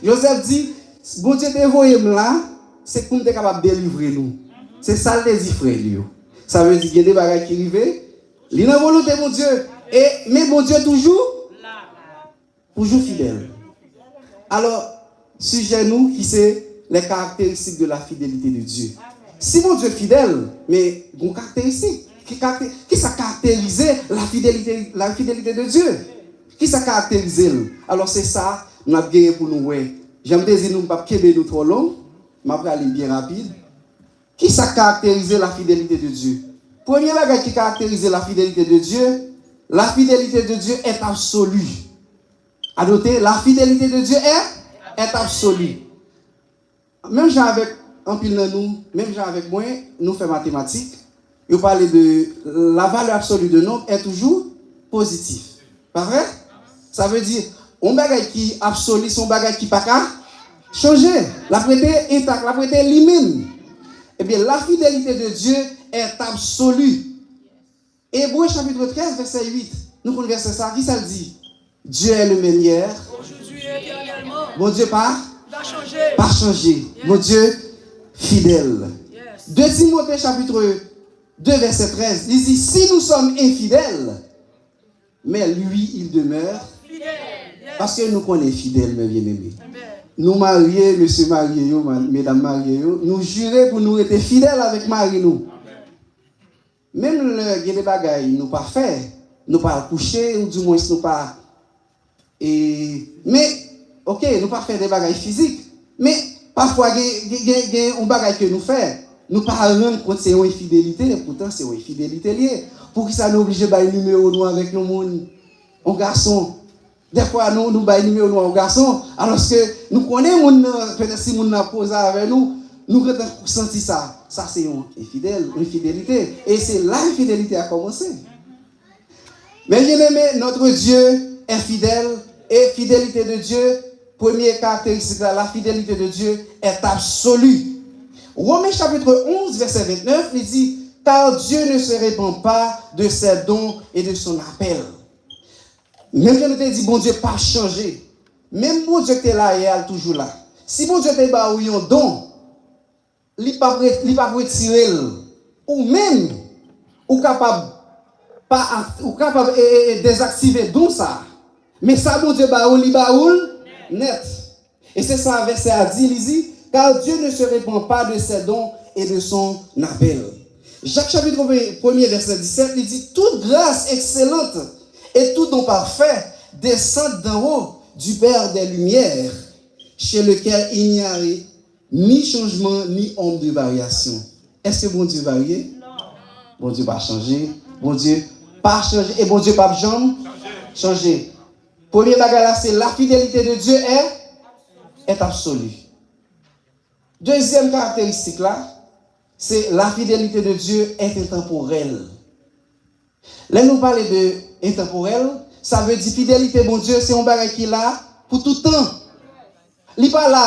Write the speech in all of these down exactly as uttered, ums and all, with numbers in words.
Joseph di, Bondye te voye m la, se pou m te kapab delivre nou. Se sa l te di frè l yo. Sa vle di gen de bagay ki rive, li nan volonte Bondye. E, men Bondye toujou, toujou fidèl. Alò, sijè nou ki se les caractéristiques de la fidélité de Dieu. Si Bondye fidèl, men gon karakteristik. Ki karakte-, ki sa karakterize la fidélité, la fidélité de Dieu? Ki sa karakterize l? Alò, se sa n ap genyen pou nou wè. Jan m te di nou, m p ap kenbe nou twò long, m ap prale byen rapid. Ki sa k karakterize la fidélité de Dieu? Premye bagay ki karakterize la fidélité de Dieu, la fidélité de Dieu est absolue. Anote, la fidélité de Dieu est, est absolue. Menm jan avèk anpil nan nou, menm jan avèk mwen, nou fè matematik, yo pale de la valeur absolue de nombre est toujours positif. Pa vre? Sa vle di, yon bagay ki absoli, se yon bagay ki pa ka chanje. L ap rete entak, l ap rete li menm. Ebyen, la fidélité de Dieu est absolue. Ebre chapit trèz, vèsè uit. Nou konn vèsè sa, ki sa l di? Dieu est le même hier. Aujourd'hui et éternellement. Bondye pa, pa chanje. Pa chanje. Yes. Bondye fidèl. Yes. De Timote chapit de, vèsè trèz, li di, si nous sommes infidèles, mais lui, il demeure. Fidèl. Yes. Paske nou konnen fidèl, mes bien-aimés. Amen. Nou marye, mesye marye yo, ma-, medam marye yo, nou jire pou nou rete fidèl avèk mari nou. Amen. Menm lè gen de bagay nou pa fè, nou pa al kouche, ou dimwens nou pa, e, men, oke, nou pa fè de bagay fizik, men pafwa gen, gen, gen, gen yon bagay ke nou fè, nou pa rann kont se yon enfidelite, poutan se yon enfidelite l ye. Poukisa nou oblije bay nimewo nou avèk yon moun, yon gason? Dèfwa, nou, nou bay nimewo nou a yon gason, alòske nou konnen moun nan, petèt si moun nan ap koze avè nou, nou gentan santi sa. Sa se yon enfidèl, yon enfidelite. E se la enfidelite a kòmanse. Mes bien-aimés, notre Dieu est fidèle et fidélité de Dieu, premye karakteristik la, la fidélité de Dieu est absolue. Romen chapit onz, vèsè ventnèf, li di, car Dieu ne se repent pas de ses dons et de son appel. Menm jan nou te di Bondye p ap chanje. Menm Bondye ki te la yè a, l toujou la. Si Bondye te ba ou yon don, li p ap re-, li p ap retire l. Ou menm, ou kapab pa ak-, ou kapab, e, e, e, dezaktive don sa a. Men sa Bondye ba ou, li ba ou l nèt. E se sa vèsè a di, li di, car Dieu ne se repent pas de ses dons et de son appel. Jak chapit premye, vèsè disèt, li di, toute grâce excellente et tout don parfait descendent d'en haut du Père des lumières, chez lequel il n'y a ni changement ni ombre de variation. Èske Bondye varye? Non. Bondye pa chanje. Bondye pa chanje. E Bondye p ap janm chanje. Premye bagay la, se la fidélité de Dieu est, est absolue. Dezyèm karakteristik la, se la fidélité de Dieu est intemporelle. Lè nou pale de entanporèl, sa vle di fidelite Bondye se yon bagay ki la pou tout tan. Li pa la,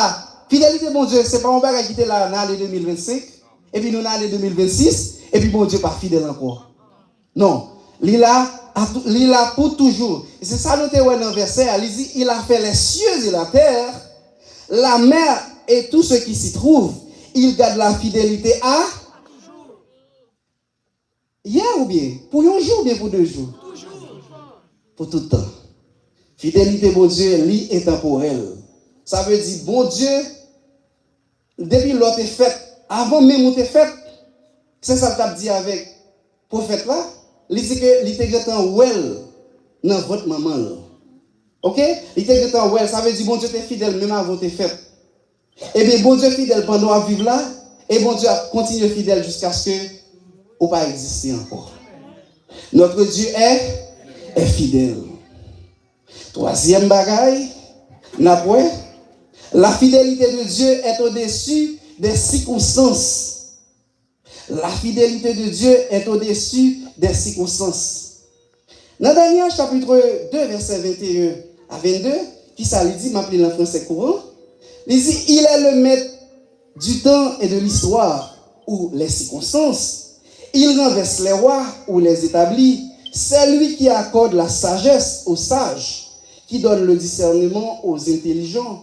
fidelite Bondye se pa yon bagay ki te la nan ane de mil vennsenk, epi nou nan ane de mil vennsis, epi Bondye pa fidèl ankò. Non, li la, a tou-, li la pou toujou. E se sa nou te wè nan vèsè a, li di, il a fait les cieux et la terre, la mer et tout ce qui s'y trouve. Il garde la fidélité à yè oubyen pou yon jou oubyen pou de jou? Pou tout tan. Fidelite Bondye, li entanporèl. Sa vle di Bondye, depi lè w te fèt, avan menm ou te fèt, se sa l t ap di avèk pwofèt la, li di ke li te gentan wè l nan vant manman l. Oke? Li te gentan wè l, sa vle di Bondye te fidèl menm avan w te fèt. Ebyen, Bondye fidèl pandan w ap viv la, e Bondye ap kontinye fidèl jiskaske ou pa egziste ankò. Notre Dieu est, est fidèle. Twazyèm bagay, n ap wè, la fidélité de Dieu est au-dessus des circonstances. La fidélité de Dieu est au-dessus des circonstances. Nan Danyèl chapit de, vèsè venteyen a vennde, ki sa li di? M ap li l an fransè kouran. Li di, il est le maître du temps et de l'histoire ou les circonstances. Il renverse les rois ou les établit. C'est lui qui accorde la sagesse aux sages, qui donne le discernement aux intelligents.